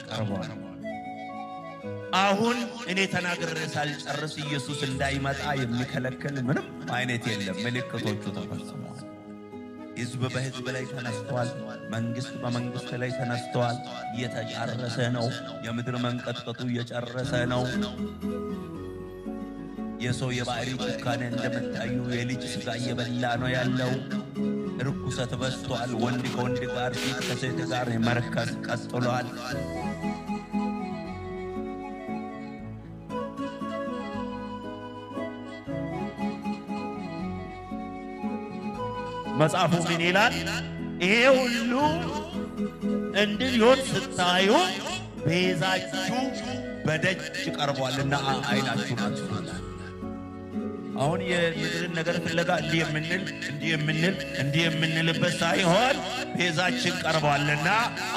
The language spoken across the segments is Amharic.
ቀርቧል። አሁን እኔ ተናግሬ ሳልጨርስ ኢየሱስ እንዳይመጣ የሚከለክል ምንም አይነት የለም። ምልክቶቹ ተፈጽመዋል። ህዝብ በህዝብ ላይ ተነስተዋል። መንግስት በመንግስት ላይ ተነስተዋል። እየተጫረሰ ነው። የምድር መንቀጥቀጡ እየጨረሰ ነው። የሰው የባህሪ ጭካኔ እንደምታዩ የልጅ ስጋ እየበላ ነው ያለው። ርኩሰት በዝቷል። ወንድ ከወንድ ጋር፣ ሴት ከሴት ጋር መርከስ ቀጥሏል። መጽሐፉ ምን ይላል? ይሄ ሁሉ እንዲሆን ስታዩ ቤዛችሁ በደጅ ቀርቧልና ዓይናችሁን አንሱ። አሁን የምድርን ነገር ፍለጋ እንዲህ የምንል እንዲህ የምንል እንዲህ የምንልበት ሳይሆን ቤዛችን ቀርቧልና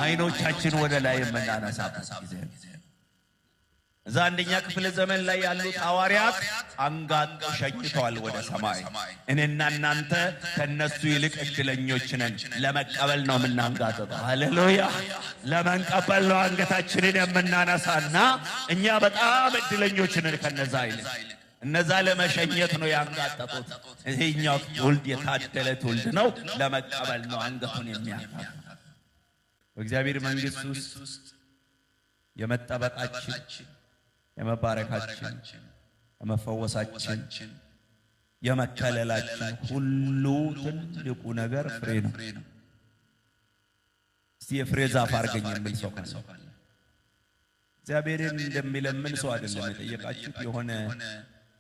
ዓይኖቻችን ወደ ላይ የምናነሳበት ጊዜ ነው። እዛ አንደኛ ክፍለ ዘመን ላይ ያሉት ሐዋርያት አንጋጠው ሸኝተዋል ወደ ሰማይ። እኔና እናንተ ከነሱ ይልቅ እድለኞች ነን። ለመቀበል ነው የምናንጋጥጠው። ሃሌሉያ! ለመቀበል ነው አንገታችንን የምናነሳና እኛ በጣም እድለኞች ነን ከነዛ ይልቅ። እነዛ ለመሸኘት ነው ያንጋጠጡት። ይሄኛው ትውልድ የታደለ ትውልድ ነው። ለመቀበል ነው አንገቱን የሚያንጋጥጠው። በእግዚአብሔር መንግሥት ውስጥ የመጠበቃችን፣ የመባረካችን፣ የመፈወሳችን፣ የመከለላችን ሁሉ ትልቁ ነገር ፍሬ ነው። እስቲ የፍሬ ዛፍ አድርገኝ የሚል ሰው ካለ፣ እግዚአብሔርን እንደሚለምን ሰው አይደለም የጠየቃችሁት።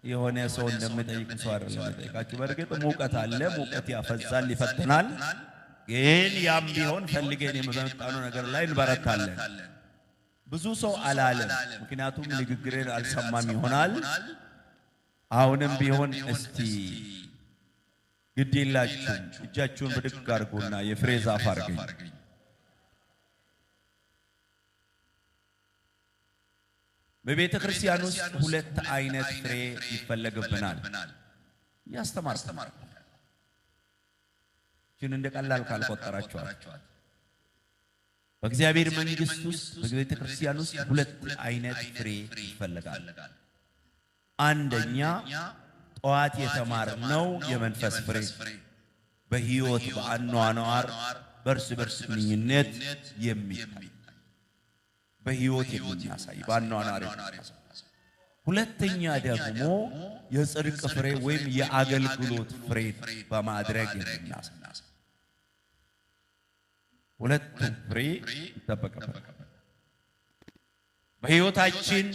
የሆነ ሰው እንደሚጠይቅ ሰው አይደለም የጠየቃችሁ። በእርግጥ ሙቀት አለ። ሙቀት ያፈዛል፣ ይፈትናል። ግን ያም ቢሆን ፈልገን የመጣነው ነገር ላይ እንበረታለን። ብዙ ሰው አላለም፣ ምክንያቱም ንግግሬን አልሰማም ይሆናል። አሁንም ቢሆን እስቲ ግድ የላችሁም፣ እጃችሁን ብድግ አድርጉና የፍሬ ዛፍ አድርገኝ። በቤተ ክርስቲያን ውስጥ ሁለት አይነት ፍሬ ይፈለግብናል። ያስተማርኩ ይህን እንደ ቀላል ካልቆጠራችኋት፣ በእግዚአብሔር መንግሥት ውስጥ በቤተ ክርስቲያን ውስጥ ሁለት አይነት ፍሬ ይፈለጋል። አንደኛ ጠዋት የተማርነው የመንፈስ ፍሬ፣ በሕይወት፣ በአኗኗር፣ በእርስ በርስ ግንኙነት የሚታይ፣ በሕይወት የምናሳይ፣ በአኗኗር የምናሳይ። ሁለተኛ ደግሞ የጽድቅ ፍሬ ወይም የአገልግሎት ፍሬ በማድረግ የምናሳይ። ሁለቱም ፍሬ ይጠበቅበታል። በሕይወታችን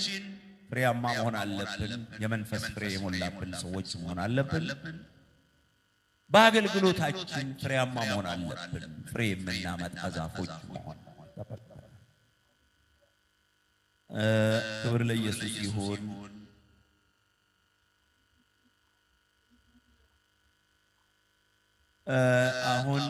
ፍሬያማ መሆን አለብን። የመንፈስ ፍሬ የሞላብን ሰዎች መሆን አለብን። በአገልግሎታችን ፍሬያማ መሆን አለብን። ፍሬ የምናመጣ ዛፎች መሆን። ክብር ለኢየሱስ ይሁን። አሁን